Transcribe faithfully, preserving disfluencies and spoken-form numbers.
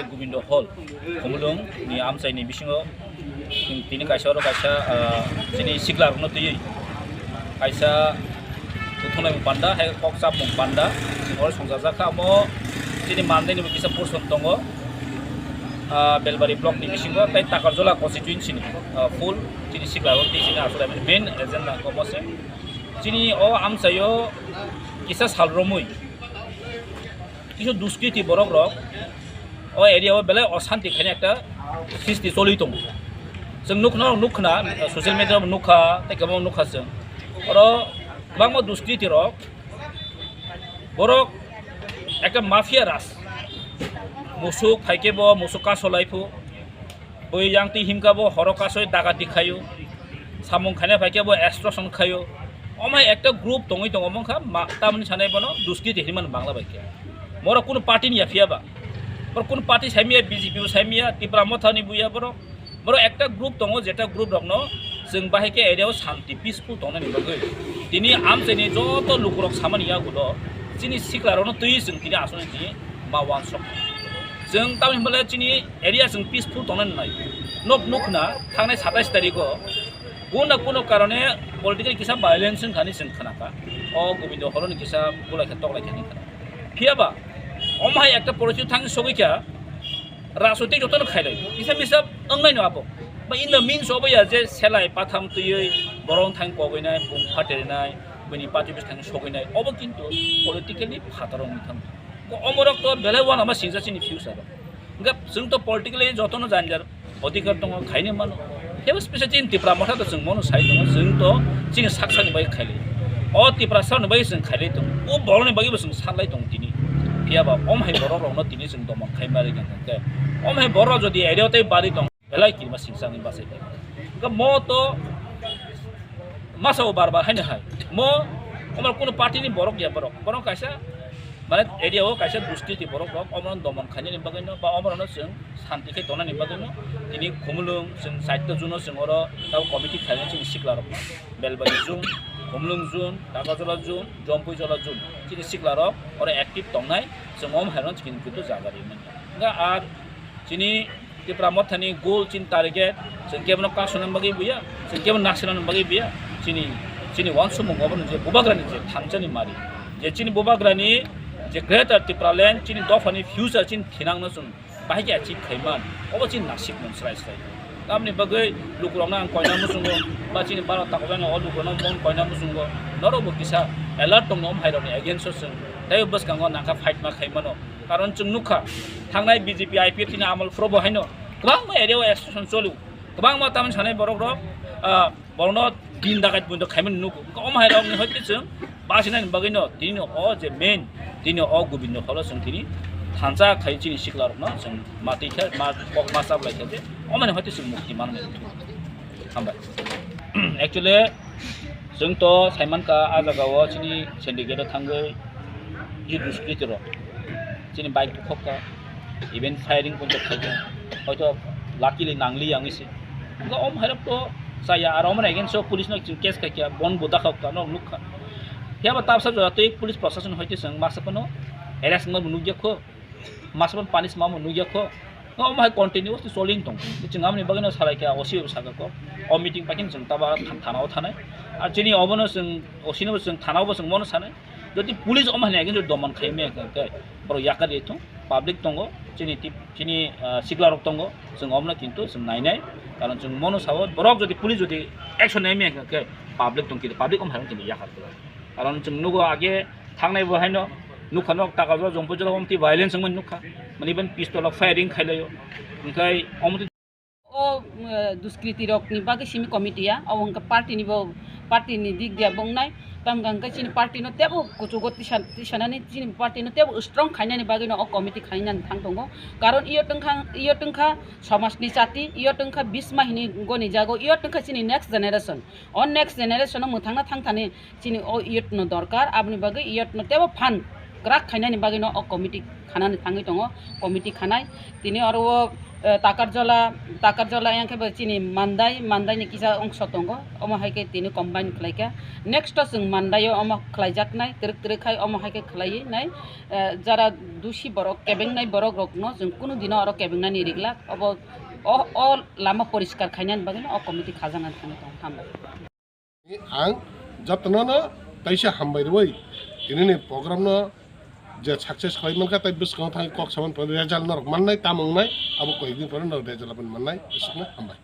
Gobindo Hall, Khumulwng ni amchai ni bisingo tini kaisa oro kaisa, ah, chini sikla rokno twiwi kaisa kuthunai panda, hai kok chapmung panda, oro songchajak kha. Omo chini mandai ni bo kisa portion tongo, ah, Belbari block ni bisingo, tei Takarjola constituency ni, ah, full chini sikla rok twi chini aswk main agenda kok se. Chini o amchai o kisa sal romwi kisu duskriti borok rok o area o belai osanti khaina ekta sisti choli tongo. Chwng nukna, nukna, social media o nukha, tei kwbangma nukha chwng. Oro kwbangma duskriti rok, borok ekta mafia raj. Musuk phaikhe bo musuk kasolai phu, bui yang twi himkha bo horo kasoi dagati khaio, samung khaina phaikhe bo extortion khaio. Omai ekta group tongwi tongo, mongkha ma-, tamni sanai bono duskriti hinwi mano Bangla bai khe. Borok kunu party ni ya phiya ba, borok kunu party saimya, B J P bo saimya, Tipra Motha ni buya borok. Borok ekta group tongo, jeta group rokno chwng bahai khe area o santi peaceful tongnani bagwi. Tini amchaini joto lukurok samani yagulo chini sikla rokno twi chwng tini aswk tini ma wansok. Chwng tamni hwnba le chini area chwng peaceful tongna nai. Nok nukna thangnai satais tarikh o kunu na kunu karone political kisa violence wngkha hinwi chwng khnakha. O Gobindo Hall ni kisa bulai khe toklai khe hinwi khnakha. Phiya ba omo hai ekta porichito thang sogwi kha, rajnitik jotono khailai. Kisa misa wngnai no abo. Ba in the means obo ya je selai patham twiwi borok thang kogwinai, bung phaterinai, bini party bwskango sogwinai. Obo kintu politically phataro wngwi thang. Ko omorok to belai uanama singsa chini future. Hingke chwng to politically jotono janjar odhikar tongo, khaini mano. Kebo special chini Tipra Motha to chwng mono sai tongo, chwng to chini sak sakni bai khailai. O Tiprasani bai chwng khailai tongo, o borokni bai bo chwng salai tongo tini. Phiya ba om hai borok rokno tini chwng domon khai mari kha khe. Om hai borok jodi area tei bari tong belai kirima singsa ni bachai kha. Hingke mo to masa o bar bar haino hai. Mo omo kunu party ni borok ya borok. Borok kaisa mane area o kaisa dusti ti borok rok omo domon khainani bagwi no ba omo no chwng santi khe tongnani bagwino tini Khumulwng chwng chaita June o chwng oro tabo committee khlainai chini sikla rok Belbari June, Khumulwng June, Takarjola June, Jompuijola June chini sikla rok oro active tongnai chwng om haino chini kintu jaga rimani. Hingke ar chini Tipra Mothani goal chini target chwng kebono kasuna bagwi buya, chwng kebono naksina bagwi buya, chini chini wansukmung obo je bubagrani je thansa ni mari, je chini bubagrani je Greater Tipraland chini dophani future chini thinangno chwng bahai khe achieve khai man, obo chini nasib mun srai srai. Tamni bagwi lukurokno ang koina muchungo, ba chini baro takhukjani o lukurokno mon koina muchungo, norokbo kisa alert tongno om hairokni against o chwng tei bwskango nangkha fight ma khai mano. Karon chwng nukha, thangnai B J P I P F T ni amal phuru bo haino kwbangma area o extortion choli, kwbangma tamni sanai borok rok, ah, borokno din dakai bundo khaimani nugo. Wngkha omo hai rokni hoite chwng basinani bagwino tini o je main, tini o Gobindo Hall o chwng tini thansa khai chini sikla rokno chwng matwi khe ma kok ma chablai khe je omo hai hoite chwng mukti manmani. Hambai. Actually, chwng to saimankha, ah jaga o chini syndicate o thangwi kisi duskriti rok chini bike bukhokha, even firing poito khaikha, hoito luckily nangli wngwi se. Wngkha om hairok to chaya, aro omoni against o police no chwng case khaikha, bon bo dakhokha, norok nukha. Phiya ba tabsa jora twi police proshashan hoite chwng masa phano arrest wngma bo nukya kho, masa phano punish ma bo nukya kho. Wngkha om hai continuously choli wng tong. Chwng aboni bagwino salaikha, O C bo sakha kho, o meeting paikhe chwng tabo thana o thanai. Ar chini obono chwng O C no bo chwng thana o bo chwng bono sanai. Jodi police omo hai against domon khai maya khe, borok yakar ri thung, public tongo, chini tip, chini, ah, sikla rok tongo, chwng omono kintu chwng nainai, karon chwng mono sao, borok jodi police jodi action nai maya khe, public tong khe, public omo hai kintu yakar khe. Karon chwng nugo age thangnai bo haino nukha nok taka jora jompo jora omti violence wngmani nukha, mani ban pistol rok firing khailaio, hingkhai omo O, eh, duskriti rokni bagwi simi committee ya, obo hwnkhe party ni bo, party ni dik dia bo wngnai. Tamo hwnkhe chini party no teibo kuchugo tisa, tisanani chini party no teibo strong khainani bagwi no o committee khainani thang tongo. Karon iyo tongkha, iyo tongkha somaj ni chati, iyo tongkha bisma hini goni jago, iyo tongkha chini next generation. O next generation o mwthangna thang thani chini o youth no dorkar, aboni bagwi youth no teibo phan kwrak khainani bagwino o committee khanani thangwi tongo, committee khanai. Tini oro o, eh, Takarjala, Takarjala yang khe bo chini Mandai, Mandai ni kisa ongso tongo, omo hai khe tini combine khlai kha. Next o chwng Mandai o omo khlaijaknai, twrwk twrwk khai omo hai khe khlaiwi nai, eh, jara dusi borok, kebengnai borok rokno chwng kunu dino oro kebengnani riglak, obo o, o lama poriskar khainani bagwino o committee khajaknani thangwi tongo. Hambai. Ang jotono no teisa hambai rwi, tini ni program no je success khlai mankha, tei bwskango thangwi kok saman pore result norok mannai, tamo wngnai, abo koyekdin pore norok result aboni mannai, bwswkno hambai.